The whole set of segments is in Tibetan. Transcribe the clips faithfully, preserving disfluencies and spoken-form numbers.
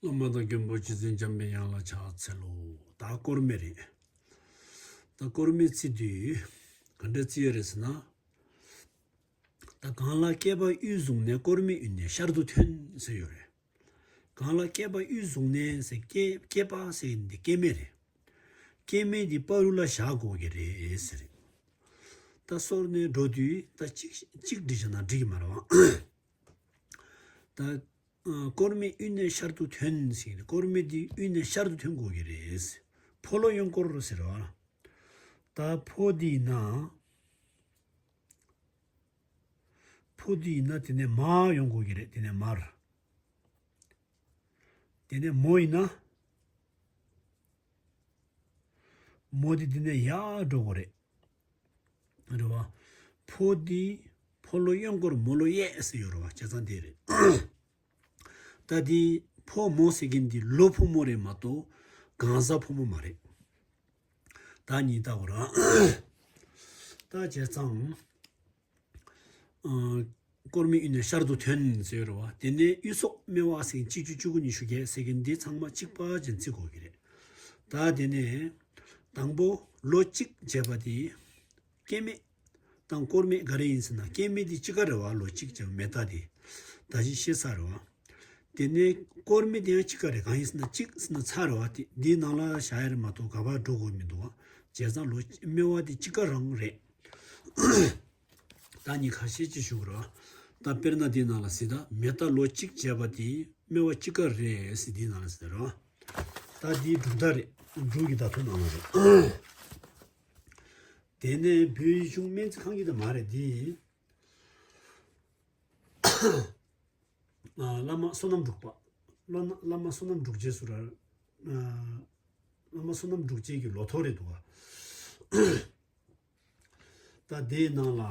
བླ་མ་དང་མགོན་པོ་རྗེ་བཙུན་འཇམ་པའི་དབྱངས་ལ་ཕྱག་འཚལ་ལོ། ད་སྐོར་མེ་རེད། ད་སྐོར་མེ་རྩི་དུས་ག་འདྲ་རྩི་ཡ་རེད་ཟེར་ན། ད་གང་ལ་སྐེད་པ་དབུས་བཟུང་ནས། སྐོར་མེ་དབུས་ནས་ཤར་དུ་ཐོན་ཟེར་ཡོད་རེད། གང་ལ་སྐེད་པ་དབུས་བཟུང་ནས་ཟེར། སྐེད་སྐེད་པ་ཟེར་འདི་སྐེད་མེ་རེད། སྐེད་མེ་འདི་བར་དུ་ལ་བཞག་དགོས་ཀྱི་རེད་ཟེར། ད་སོར་ནས་འགྲོ་དུས་ད་གཅིག་གཅིག་བྲིས་བཞག་ན་འགྲིག་གི་མ་རེད་བ། ད། ཨ། སྐོར་མེ་དབུས་ནས་ཤར་དུ་ཐོན་ཟེར། སྐོར་མེ་འདི་དབུས་ནས་ཤར་དུ་ཐོན་དགོས་ཀྱི་རེད། ཕོ་ལོ་གཡོན་སྐོར་ཟེར་བ། ད་ཕོ་འདི་ན། ཕོ་འདི་ཡིན་ན་དེ་ནས་མར་ཡོང་དགོས་ཀྱི་རེད། དེ་ནས་མར། དེ་ནས་མོ་ཡིན་ན། མོ་འདི་འདི་ནས་ཡར་འགྲོ་དགོས་རེད། རེད་བ། ཕོ་འདི་ཕོ་ལོ་གཡོན་སྐོར་མོ་ལོ་གཡས་ཟེར་ཡོད་རེད་བ། བྱས་ཙང་འདི་རེད། ད་འདི་ཕོ་མོ་ཟེར་མཁན་འདི་ལོ་ཕོ་མོ་རེད་མ་གཏོགས་གང་ཟག་ཕོ་མོ་མ་རེད། ད་གཉིས་ལྟ་བུ་ར། ད་བྱས་ཙང་། ཨ། སྐོར་མེ་དབུས་ནས་ཤར་དུ་ཐོན་ཟེར་རེད་བ། དེ་ནས་དབུས་སོགས་སྨེ་བ་ཟེར་གཅིག་བཅུ་བཅུ་དགུ་ཉི་ཤུ་བརྒྱད་ཟེར་མཁན་འདི་ཚང་མ་གཅིག་པ་ཅན་བརྩི་དགོས་ཀྱི་རེད། ད་དེ་ནས་དང་པོ་ལོ་གཅིག་བྱས་པ་དེ། སྐེད་མེ་དང་སྐོར་མེ་ག་རེ་ཡིན་ཟེར་ན། སྐེད་མེ་དེ་གཅིག་ཀ་རེད་བ། ལོ་གཅིག་བྱས་པ་མེ་སྟག་དེ་ད་གཞི་ཤེས་ཚར་རེད་བ། དེ་ནས་སྐོར་མེ་དེ་ཡང་གཅིག་ཀ་རེད། གང་ཡིན་ཟེར་ན་གཅིག་ཟེར་ན་ཚར་རེད་བ། དེ་འདིའི་ནང་ལ་བཞག་ཡ་རེད་མ་གཏོགས་ག་པར་འགྲོ་དགོས་མི་འདུག་བ། བྱས་ཙང་ལོ་སྨེ་བ་དེ་གཅིག་ཀ་རང་རེད། ད་ནི་ཁ་ཤས་ཅིག་ཞུ་དགོས་རེད་བ། ད་དཔེར་ན་འདིའི་ནང་ལ་གཟིགས་ད། མེ་སྟག་ལོ་གཅིག་བྱས་པ་དེ་སྨེ་བ་གཅིག་ཀ་རེད་ཟེར། འདིའི་ནང་ལ་གཟིགས་ད་རེད་བ། ད་འདིའི་འབྲུག་སྒྲ་རེད། འབྲུག་གི་བརྡ་ཐོ་ནང་ལ་རེད། དེ་ནས་བོད་ཡིག་གཞུང་སྨན་རྩིས་ཁང་གི་ད་མ་རེད་འདི། ཨ། བླ་མ་བསོད་ནམས་འབྲུག་པ། བླ་ན་བླ་མ་བསོད་ནམས་འབྲུག་རྒྱལ་ཟེར་ར། ཨ། བླ་མ་བསོད་ནམས་འབྲུག་རྒྱལ་གྱི་ལོ་ཐོ་རེད་འདུག་བ། ད་དེའི་ནང་ལ།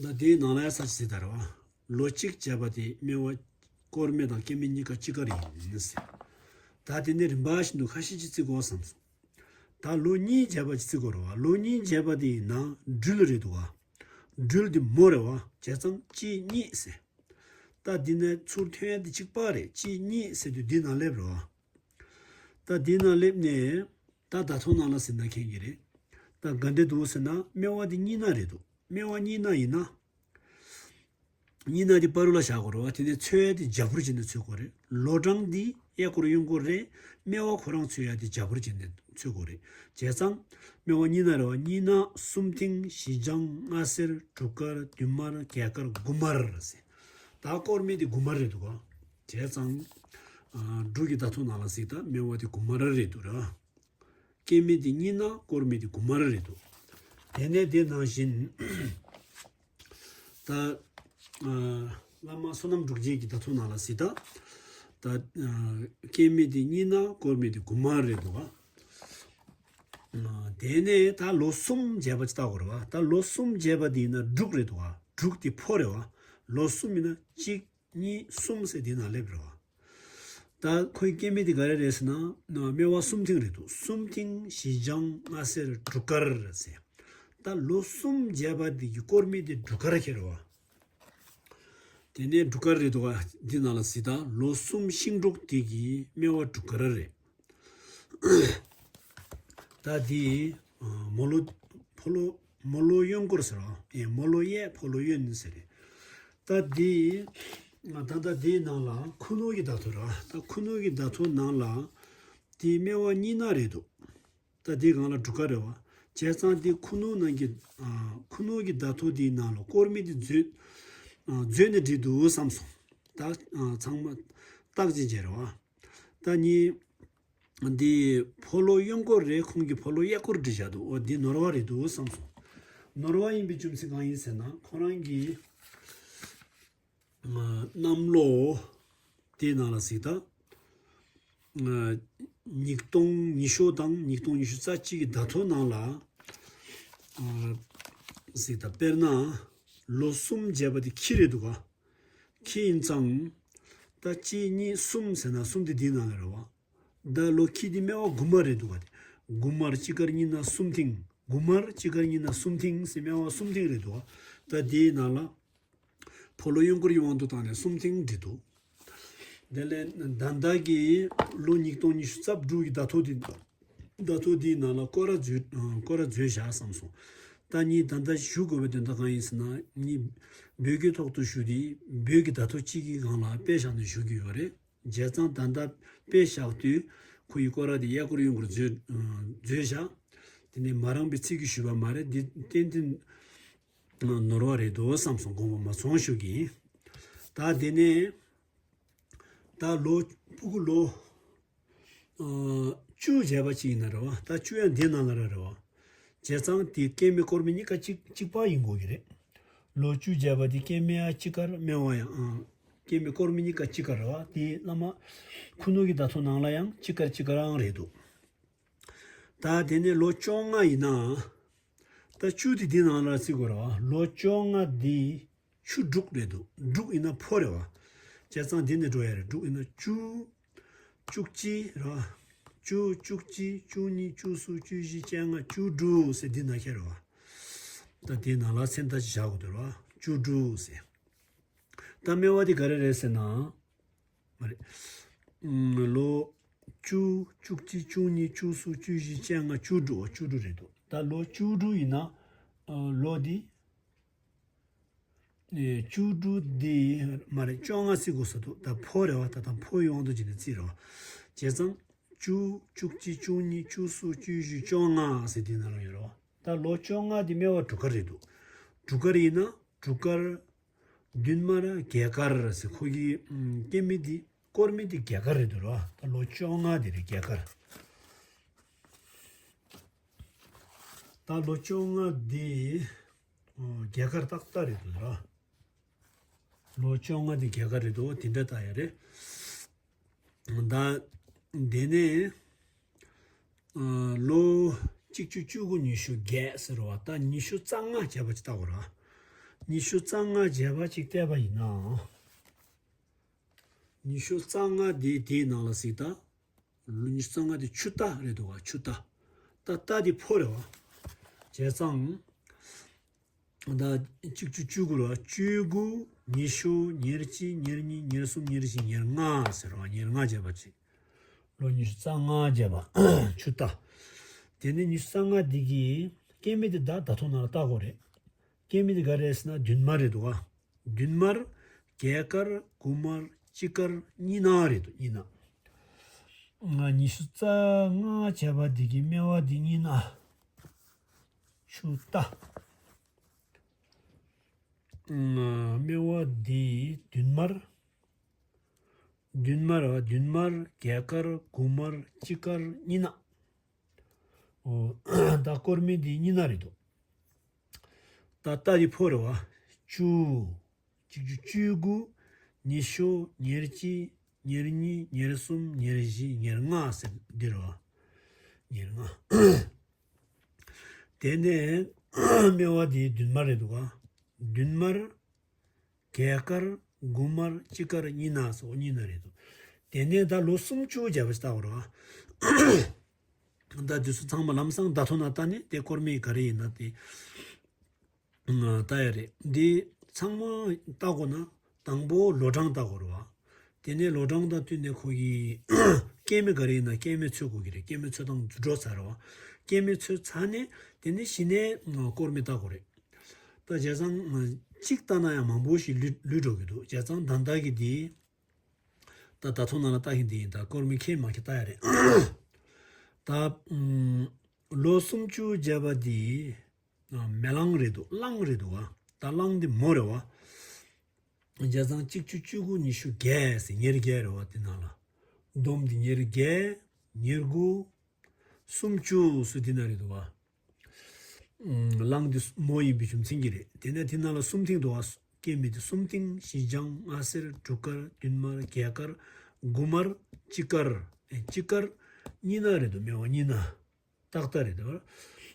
ད་དེའི་ནང་ལ་ཡ་ས་ཅི་ཟེར་ད་ར་བ། ལོ་གཅིག་བྱས་པ་དེ་སྨེ་བ་སྐོར་མེ་དང་སྐེད་མེ་གཉིས་ཀ་གཅིག་ཀ་རེད་ཡིན་ཟེར། ད་དེ་ནས་རིམ་པ་བཞིན་དུ་ཁ་ཤས་ཅིག་བརྩི་དགོས་བསམ་སོང་། ད་ལོ་གཉིས་བྱས་པ་ཅིག་བརྩི་དགོས་རེད་བ། ལོ་གཉིས་བྱས་པ་དེ་ཡིན་ན་སྦྲུལ་རེད་འདུག་བ། སྦྲུལ་དེ་མོ་རེད་བ། བྱས་ཙང་གཅིག་གཉིས་ཟེར། ད་འདི་ནས་ཚུར་ཐོན་ཡ་དེ་གཅིག་པ་རེད། གཅིག་གཉིས་ཟེར་དུས་འདི་ནང་སླེབས་རེད་བ། ད་འདི་ནང་སླེབས་ནས་ད་བརྡ་ཐོ་ནང་ལ་ཟིན་ན་མཁྱེན་གྱི་རེད། ད་ག་འདྲ་འདུག་ཟེར་ན་སྨེ་བ་འདི་གཉིས་ན་རེད་འདུག་སྨེ་བ་གཉིས་ན་ཡིན་ན། གཉིས་ན་འདི་བར་དུ་ལ་བཞག་དགོས་རེད་བ། དེ་ནས་འཚོལ་ཡ་དེ་རྒྱ་བོར་བྱས་ནས་འཚོལ་དགོས་རེད། ལོ་གྲངས་འདི་གཡས་སྐོར་གཡོན་སྐོར་རེད། སྨེ་བ་ཁོ་རང་འཚོལ་ཡ་དེ་རྒྱ་བོར་བྱས་ནས་འཚོལ་དགོས་རེད། བྱས་ཙང་སྨེ་བ་གཉིས་ན་རེད་བ། གཉིས་ན་གསུམ་མཐིང་བཞི་ལྗང་ལྔ་སེར་དྲུག་དཀར་བདུན་དམར་བརྒྱད་དཀར་དགུ་དམར་ཟེར། ད་སྐོར་མེ་དེ་དགུ་དམར་རེད་འདུག་ག་བྱས་ཙང་། ཨ། འབྲུག་གི་བརྡ་ཐོ་ནང་ལ་གཟིགས་ད། སྨེ་བ་དེ་དགུ་དམར་རེད་འདུག་ར། སྐེད་མེ་དེ་གཉིས་ན་སྐོར་མེ་དེ་དགུ་དམར་རེད་འདུག་དེ་ནས་དེ་ནང་བཞིན། ད། ཨ། བླ་མ་བསོད་ནམས་འབྲུག་རྒྱལ་གྱི་བརྡ་ཐོ་ནང་ལ་གཟིགས་ད། ད། ཨ། སྐེད་མེ་དེ་གཉིས་ན་སྐོར་མེ་དེ་དགུ་དམར་རེད་འདུག་ག་ཨ། དེ་ནས་ད་ལོ་གསུམ་བྱས་པ་ཅིག་བལྟ་དགོས་རེད་བ། ད་ལོ་གསུམ་བྱས་པ་དེ་ཡིན་ན་འབྲུག་རེད་འདུག་ག་འབྲུག་དེ་ཕོ་རེད་བ། ལོ་གསུམ་ཡིན་ན་གཅིག་གཉིས་གསུམ་ཟེར་དེ་ནང་སླེབས་རེད་བ། ད་ཁོའི་སྐེད་མེ་དེ་ག་རེ་རེད་ཟེར་ན། སྨེ་བ་གསུམ་མཐིང་རེད་འདུག་གསུམ་མཐིང་བཞི་ལྗང་ལྔ་སེར་དྲུག་དཀར་ཟེར། ད་ལོ་གསུམ་བྱས་པ་དེ་གི་སྐོར་མེ་དེ་དྲུག་དཀར་ཁྱེར་རེད་བ། དེ་ནས་དྲུག་དཀར་རེད་འདུག་ག་འདི་ནང་ལ་གཟིགས་ད། ལོ་གསུམ་ཤིང་འབྲུག་དེ་གི་སྨེ་བ་དྲུག་དཀར་རེད། ད་འདི། ཨ། མོ་ལོ། ཕོ་ལོ། མོ་ལོ་གཡོན་སྐོར་ཟེར་བ། ཨེ། མོ་ལོ་གཡས་ཕོ་ལོ་གཡོན་ཟེར་རེད། ད་འདི། ད་ལྟ་འདིའི་ནང་ལ་ཁུ་ནུ་གི་བརྡ་ཐོ་རེད་བ། ད་ཁུ་ནུ་གི་བརྡ་ཐོ་ནང་ལ་འདི་སྨེ་བ་གཉིས་ན་རེད་འདུག་ད་འདི་སྒང་ལ་དྲུག་དཀར་རེད་བ། བྱས་ཙང་འདི་ཁུ་ནུ་ནང་གི། ཨ། ཁུ་ནུ་གི་བརྡ་ཐོ་འདིའི་ནང་ལ་སྐོར་མེ་འདི་འཛུལ། ཨ། འཛུལ་ནས་བྲིས་འདུག་བསམ་སོང་། ད། ཨ། ཚང་མ་བརྟག་དཔྱད་བྱས་རེད་བ། ད་ནི། འདི་ཕོ་ལོ་གཡོན་སྐོར་རེད། ཁོང་གིས་ཕོ་ལོ་གཡས་སྐོར་བྲིས་བཞག་འདུག་འོ་འདི་ནོར་བ་རེད་འདུག་བསམ་སོང་། ནོར་བ་ཡིན་པའི་རྒྱུ་མཚན་གང་ཡིན་ཟེར་ན། ཁོ་རང་གི་གནམ་ལོ་དེའི་ནང་ལ་གཟིགས་ད། ཉིས་སྟོང་ཉི་ཤུ་དང་ཉིས་སྟོང་ཉི་ཤུ་རྩ་གཅིག་གི་བརྡ་ཐོ་ནང་ལ་གཟིགས་ད། དཔེར་ན་ལོ་གསུམ་བྱས་པ་དེ་ཁྱི་རེད་འདུག་ག་ཁྱི་ཡིན་ཙང་། ད་གཅིག་གཉིས་གསུམ་ཟེར་ན་གསུམ་དེ་འདིའི་ནང་ལ་རེད་བ། ད་ལོ་ཁྱི་འདི་སྨེ་བ་དགུ་དམར་རེད་འདུག་ག་དགུ་དམར་གཅིག་དཀར་གཉིས་ན་གསུམ་མཐིང་། དགུ་དམར་གཅིག་དཀར་གཉིས་ན་གསུམ་མཐིང་ཟེར། སྨེ་བ་གསུམ་མཐིང་རེད་འདུག་ག་ད་འདིའི་ནང་ལ་ཕོ་ལོ་གཡོན་སྐོར་གྱི་དབང་དུ་བཏང་ནས་གསུམ་མཐིང་བྲིས་འདུག་དེ་ལས་ད་ལྟ་གི་ལོ་ཉིས་སྟོང་ཉི་ཤུ་རྩ་དྲུག་གི་ཟླ་ཐོ་འདི་ཟླ་ཐོ་འདིའི་ནང་ལ་སྐོར་ར་འཛུལ་སྐོར་ར་འཛུལ་བཞག་བསམ་སོང་། ད་ངས་ད་ལྟ་ཞུ་དགོས་པའི་དོན་དག་གང་ཡིན་ཟེར་ན། ངས་བོད་ཀྱི་ཐོག་ཏུ་ཞུ་དུས་བོད་ཀྱི་ཟླ་ཐོ་གཅིག་གི་སྒང་ལ་དཔེ་བཞག་ནས་ཞུ་གི་ཡོད་རེད། བྱས་ཙང་ད་ལྟ་དཔེ་བཞག་དུས་ཁོ་ཡི་སྐོར་ར་དེ་གཡས་སྐོར་གཡོན་སྐོར་འཛུལ་འཛུལ་བཞག་དེ་ནས་མ་རངས་པའི་ཚིག་གིས་ཞུས་པ་མ་རེད། འདི་ཏན་ཏན་ནོར་བ་རེད་འདུག་བསམ་སོང་། དགོངས་པ་མ་ཚོམ་ཞུ་གི་ཡིན། ད་དེ་ནས་ད་ལོ་སྤུ་གུ་ལོ་ཨ་བཅུ་བྱས་པ་ཅིག་ཡིན་ན་རེད་བ། ད་བཅུ་ཡང་འདི་ནང་ལ་ར་རེད་བ། བྱས་ཙང་དེ་སྐྱེས་དམན་སྐོར་དམན་གཉིས་ཀ་གཅིག་གཅིག་པ་ཡིན་དགོས་ཀྱི་རེད། ལོ་བཅུ་བྱས་པ་དེ་སྐྱེས་དམན་ཡང་གཅིག་ཀར་དམན་བ་ཡང་ཨང་། སྐྱེས་དམན་སྐོར་དམན་གཉིས་ཀ་གཅིག་ཀར་རེད་བ། དེ་བླ་མ་ཁུ་ནུ་གི་ཟླ་ཐོ་ནང་ལ་ཡང་གཅིག་ཀར་གཅིག་ཀར་ཨང་རེད་འདུག་ད་དེ་ནས་ལོ་བཅོ་ལྔ་ཡིན་ན། ད་བཅུ་དེ་འདི་ནང་ལ་བརྩི་དགོས་རེད་བ། ལོ་བཅོ་ལྔ་འདི་ཆུ་དྲུག་རེད་འདུག་དྲུག་ཡིན་ན་ཕོ་རེད་བ། བྱས་ཙང་འདི་ནས་འགྲོ་ཡ་རེད། དྲུག་ཡིན་ན་བཅུ། བཅུ་གཅིག་རེད་བ། བཅུ། བཅུ་གཅིག་བཅུ་གཉིས། བཅུ་གསུམ། བཅུ་བཞི། བཅོ་ལྔ། བཅུ་དྲུག་ཟེར་འདི་ན་ཁྱེར་བ། ད་དེའི་ནང་ལ་མཚན་རྟགས་ཅིག་བཞག་དགོས་འདུག་རེད་བ། བཅུ་དྲུག་ཟེར། ད་དམན་བ་དེ་ག་རེ་རེད་ཟེར་ན། མ་རེད། ཨུམ། ལོ་བཅུ། བཅུ་གཅིག་བཅུ་གཉིས། བཅུ་གསུམ། བཅུ་བཞི། བཅོ་ལྔ། བཅུ་དྲུག་བཅུ་དྲུག་རེད་འདུག་ད་ལོ་བཅུ་དྲུག་ཡིན་ན། ཨ། ལོ་འདི། ཨེ། བཅུ་དྲུག་འདི་མ་རེད། བཅོ་ལྔ་ཟེར་དགོས་ས་འདུག་ད་ཕོ་རེད་བ། ད་ད་ཕོ་ཡི་དབང་དུ་བྱས་ནས་བརྩིས་རེད་བ། བྱས་ཙང་། བཅུ། བཅུ་གཅིག་བཅུ་གཉིས། བཅུ་གསུམ། བཅུ་བཞི། བཅོ་ལྔ་ཟེར་དེའི་ནང་ལ་ཡོད་རེད་བ། ད་ལོ་བཅོ་ལྔ་འདི་དམན་བ་དྲུག་དཀར་རེད་འདུག་དྲུག་དཀར་ཡིན་ན་དྲུག་དཀར། བདུན་དམར། བརྒྱད་དཀར་ཟེར། ཁོ་གི་ཨུམ། སྐྱེ་དམན་འདི་སྐོར་དམན་འདི་བརྒྱད་དཀར་རེད་འདུག་རེད་བ། ད་ལོ་བཅོ་ལྔ་འདི་རེད་བརྒྱད་དཀར། ད་ལོ་བཅོ་ལྔ་འདི་ཨོ། བརྒྱད་དཀར་ཏག་ཏག་རེད་འདུག་ར། ལོ་བཅོ་ལྔ་འདི་བརྒྱད་དཀར་རེད་འདུག་དེ་འདྲ་ལྟ་ཡ་རེད། ད་དེ་ནས་ཨ། ལོ་གཅིག་བཅུ་གཅིག་དགུ་ཉི་ཤུ་བརྒྱད་ཟེར་བ། ད་ཉི་ཤུ་རྩ་ལྔ་བྱས་པ་ཅིག་ལྟ་དགོས་ར། ཉི་ཤུ་རྩ་ལྔ་བྱས་པ་ཅིག་བལྟས་པ་ཡིན་ན། ཉི་ཤུ་རྩ་ལྔ་དེ་དེའི་ནང་ལ་གཟིགས་ད། ལོ་ཉི་ཤུ་རྩ་ལྔ་དེ་ཆུ་རྟ་རེད་འདུག་བ། ཆུ་རྟ། ད་རྟ་དེ་ཕོ་རེད་བ། བྱས་ཙང་། ད་གཅིག་བཅུ་གཅིག་དགུ་རེད་བ། གཅིག་དགུ། ཉི་ཤུ། ཉེར་གཅིག་ཉེར་གཉིས། ཉེར་གསུམ། ཉེར་བཞི། ཉེར་ལྔ་ཟེར་བ། ཉེར་ལྔ་བྱས་པ་ཅིག་ལོ་ཉི་ཤུ་རྩ་ལྔ་བྱས་པ། ཆུ་རྟ། དེ་ནས་ཉི་ཤུ་རྩ་ལྔ་འདི་གི་སྐྱེ་དམན་དེ་ད་ད་ཐོ་ནང་ལ་བལྟ་དགོས་རེད། སྐྱེ་དམན་དེ་ག་རེ་རེད་ཟེར་ན་བདུན་དམར་རེད་འདུག་བ། བདུན་དམར། བརྒྱད་དཀར། དགུ་དམར། གཅིག་དཀར། གཉིས་དམར་རེད་འདུག་གཉིས་དམར། ང་ཉི་ཤུ་རྩ་ལྔ་བྱས་པ་འདི་གི་དམན་བ་འདི་གཉིས་དམར། ཆུ་རྟ། དམན་བ་འདི་བདུན་དམར། བདུན་དམར་བ། བདུན་དམར། བརྒྱད་དཀར། དགུ་དམར། གཅིག་དཀར། གཉིས་དམར། ཨོ། ད་སྐོར་དམན་འདི་གཉིས་དམར་རེད་འདུག་ད་རྟ་འདི་ཕོ་རེད་བ། བཅུ། གཅིག་བཅུ་གཅིག་དགུ། ཉི་ཤུ། ཉེར་གཅིག་ཉེར་གཉིས། ཉེར་གསུམ། ཉེར་བཞི། ཉེར་ལྔ་ཟེར་འདི་རེད་བ། ཉེར་ལྔ། དེ་ནས་དམན་བ་འདི་བདུན་དམར་རེད་འདུག་ག་བདུན་དམར། བརྒྱད་དཀར། དགུ་དམར། གཅིག་དཀར། གཉིས་དམར་སོགས་གཉིས་དམར་རེད་འདུག་དེ་ནས་ད་ལོ་སུམ་ཅུ་བྱས་པ་ཞིག་བལྟ་དགོས་རེད་བ། ད་དུས་སུ་ཚང་མ་ལམ་སང་ད་ཐོ་ན་ལྟ་ནས་དེ་སྐོར་དམན་ག་རེ་ཡིན་ན་དེ་ལྟ་ཡ་རེད། འདི་ཚང་མ་ལྟ་དགོས་ན་དང་པོ་ལོ་གྲངས་ལྟ་དགོས་རེད་བ། དེ་ནས་ལོ་གྲངས་དང་བསྟུན་ནས་ཁོ་གི་སྐྱེ་དམན་ག་རེ་ཡིན་ན་སྐྱེ་དམན་འཚོལ་དགོས་ཀྱི་རེད། སྐྱེ་དམན་འཚོལ་སྟངས་འཛུགས་གྲོགས་ཚར་རེད་བ། སྐྱེ་དམན་འཚོལ་ཚར་ནས་དེ་ནས་གཞི་ནས་སྐོར་དམན་ལྟ་དགོས་རེད། ད་བྱས་ཙང་གཅིག་ལྟ་ན་ཡང་མང་པོ་ཞིག་ལུས་ལུས་འགྲོ་གི་འདུག་བྱས་ཙང་ད་ལྟ་གི་འདི་ད་ད་ཐོ་ནང་ལ་ལྟ་གིན་འདི་ཡིན། ད་སྐོར་དམན་ཁྱེད་མ་ཁྱེད་ལྟ་ཡ་རེད། ད་ཨུམ། ལོ་སུམ་ཅུ་བྱས་པ་འདི་མེ་གླང་རེད་འདུག་གླང་རེད་འདུག་བ། ད་གླང་འདི་མོ་རེད་བ། བྱས་ཙང་གཅིག་བཅུ་གཅིག་དགུ་ཉི་ཤུ་བརྒྱད་ཟེར་ཉེར་བརྒྱད་རེད་བ། དེ་ནང་ལ་བསྡོམས་འདི་ཉེར་བརྒྱད། ཉེར་དགུ། སུམ་ཅུ་སུ་དེ་ན་རེད་འདུག་བ། ཨུམ། གླང་འདི་མོ་ཡིན་པའི་རྒྱུ་མཚན་གྱིས་རེད། དེ་ནས་དེ་ནང་ལ་གསུམ་ཐིང་འདུག་བ། སྐྱེ་དམན་དེ་གསུམ་ཐིང་། བཞི་ལྗང་། ལྔ་སེར། དྲུག་དཀར། བདུན་དམར། བརྒྱད་དཀར། དགུ་དམར། གཅིག་དཀར། ཨེ། གཅིག་དཀར། གཉིས་དམར་རེད་འདུག་དམན་བ་གཉིས་དམར། ཏག་ཏག་རེད་འདུག་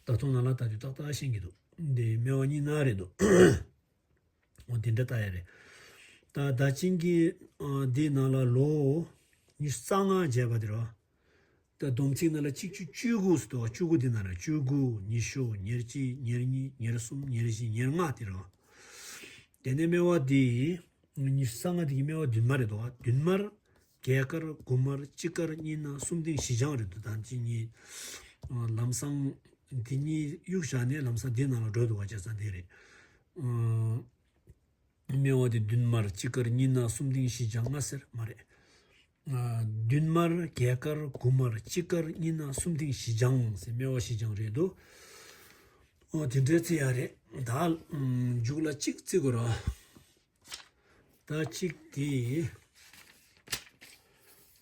ད་ཐོ་ནང་ལ་ལྟ་དུས་ཏག་ཏག་ཤེས་ཀྱི་འདུག་འདི་དམན་བ་གཉིས་དམར་རེད་འདུག་འོ་དེ་འདྲ་ལྟ་ཡ་རེད། ད་ད་ཅིང་གི་ཨ། འདི་ནང་ལ་ལོ་ཉི་ཤུ་རྩ་ལྔ་བྱས་པ་དེ་རེད་བ། ད་སྡོམ་ཚིག་ནང་ལ་གཅིག་བཅུ་བཅུ་དགུ་ཟེར་འདུག་བ། བཅུ་དགུ་འདི་ནང་ལ་བཅུ་དགུ། ཉི་ཤུ། ཉེར་གཅིག་ཉེར་གཉིས། ཉེར་གསུམ། ཉེར་བཞི། ཉེར་ལྔ་དེ་རེད་བ། དེ་ནས་དམན་བ་འདི་ཉི་ཤུ་རྩ་ལྔ་དེ་གི་དམན་བ་བདུན་དམར་རེད་འདུག་བ། བདུན་དམར། རྒྱས་དཀར་དགུ་དམར་གཅིག་དཀར་གཉིས་ནག་གསུམ་ལྡིང་བཞི་ལྗང་རེད་འདུག་ད་འདི་གཉིས་ལམ་སང་འདི་གཉིས་གཡུག་བཞག་ནས་ལམ་སང་འདི་ནང་ལ་འགྲོ་འདུག་བ། བྱས་ཙང་འདི་རེད། སྨེ་བ་དེ་བདུན་དམར་གཅིག་དཀར་གཉིས་ནག་གསུམ་ལྡིང་བཞི་ལྗང་ལྔ་སེར་མ་རེད། བདུན་དམར་རྒྱས་དཀར་དགུ་དམར་གཅིག་དཀར་གཉིས་ནག་གསུམ་ལྡིང་བཞི་ལྗང་ཟེར། སྨེ་བ་བཞི་ལྗང་རེད་འདུག་ཨོ་དེ་འདྲའི་རྩི་ཡ་རེད། ད་མཇུག་ལ་གཅིག་རྩི་དགོས་ར། ད་གཅིག་དེ་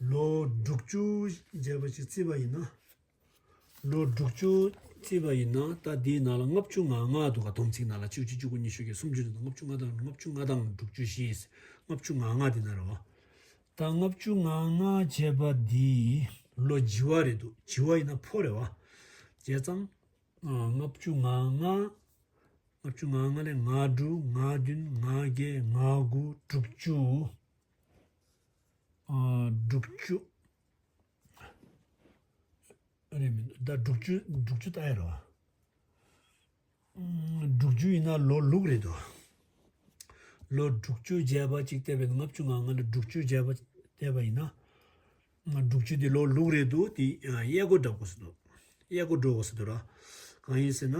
ལོ་དྲུག་ཅུ་བྱས་པ་ཅིག་རྩིས་པ་ཡིན་ན། ལོ་དྲུག་ཅུ་བརྩིས་པ་ཡིན་ན་ད་འདིའི་ནང་ལ་ལྔ་བཅུ་ང་ལྔ་འདུག་ག་སྡོམ་ཚིག་ནང་ལ་གཅིག་བཅུ་གཅིག་དགུ་ཉི་ཤུ་བརྒྱད་སུམ་ཅུ་རེ་དང་ལྔ་བཅུ་ང་དང་ལྔ་བཅུ་ང་དང་དྲུག་ཅུ་བཞི། ལྔ་བཅུ་ང་ལྔ་འདི་ན་རེད་བ། ད་ལྔ་བཅུ་ང་ལྔ་བྱས་པ་འདི་ལོ་བྱི་བ་རེད་འདུག་བྱི་བ་ཡིན་ན་ཕོ་རེད་བ། བྱས་ཙང་ལྔ་བཅུ་ང་ལྔ། ལྔ་བཅུ་ང་ལྔ་ལས་ང་དྲུག་ང་བདུན་ང་བརྒྱད་ང་དགུ་དྲུག་ཅུ། དྲུག་ཅུ། རེད་མི་འདུག་ད་དྲུག་ཅུ་དྲུག་ཅུ་ལྟ་ཡ་རེད་བ། དྲུག་ཅུ་ཡིན་ན་ལོ་ལུག་རེད་འདུག་ལོ་དྲུག་ཅུ་བྱས་པ་གཅིག་བལྟས་པས་ན་ལྔ་བཅུ་ང་ལྔ་ལ་དྲུག་ཅུ་བྱས་པ་བལྟས་པ་ཡིན་ན། དྲུག་ཅུ་དེ་ལོ་ལུག་རེད་འདུག་དེ་གཡས་སྐོར་འགྲོ་དགོས་སུ་འདུག་གཡས་སྐོར་འགྲོ་དགོས་སུ་འདུག་ར། གང་ཡིན་ཟེར་ན།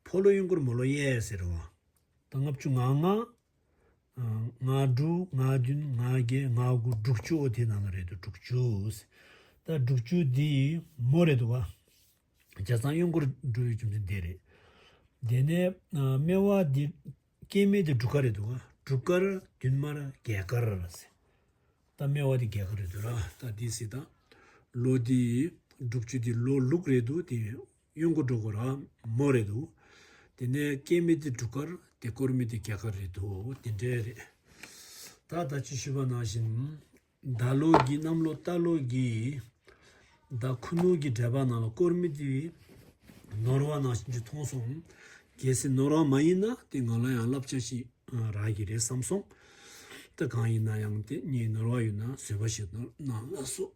ཕོ་ལོ་གཡོན་སྐོར་མོ་ལོ་གཡས་ཟེར་བ། ད་ལྔ་བཅུ་ང་ལྔ། ང་དྲུག་ང་བདུན་ང་བརྒྱད་ང་དགུ་དྲུག་ཅུ། ཨོ་དེ་ནང་ལ་རེད་འདུག་དྲུག་ཅུ། ད་དྲུག་ཅུ་འདི་མོ་རེད་འདུག་བ། བྱས་ཙང་གཡོན་སྐོར་འགྲོ་ཡའི་རྒྱུ་མཚན་དེ་རེད། དེ་ནས་སྨེ་བ་འདི་སྐྱེ་དམན་དེ་དྲུག་དཀར་རེད་འདུག་བ། དྲུག་དཀར་བདུན་དམར་རྒྱས་དཀར་ཟེར། ད་སྨེ་བ་དེ་རྒྱས་དཀར་རེད་འདུག་ར། ད་འདི་སྲིད་ད། ལོ་འདི་དྲུག་ཅུ་འདི་ལོ་ལུག་རེད་འདུག་དེ་གཡོན་སྐོར་འགྲོ་དགོས་ར། མོ་རེད་འདུག་དེ་ནས་སྐྱེ་དམན་དེ་དྲུག་དཀར་དེ་སྐོར་དམན་དེ་རྒྱས་དཀར་རེད་འདུག་དེ་འདྲ་རེད། ད་ད་ཅི་ཞུས་པ་ནང་བཞིན། ཟླ་ལོ་གི་གནམ་ལོ་རྟ་ལོ་གི་ཟླ་ཁུ་ནུ་གི་འགྲེལ་པ་ནང་ལ་སྐོར་དམན་དེ་ནོར་བ་ནང་བཞིན་གྱི་མཐོང་སོང་། གལ་སྲིད་ནོར་བ་མ་ཡིན་ན་དེ་ང་ལ་ཡང་བསླབ་བྱ་ཞིག་རག་གི་རེད་བསམ་སོང་། ད་གང་ཡིན་ན་ཡང་དེ་ངས་ནོར་བ་ཡོད་ན་བཟོད་པ་ཞིག་གནང་ལགས་སོ།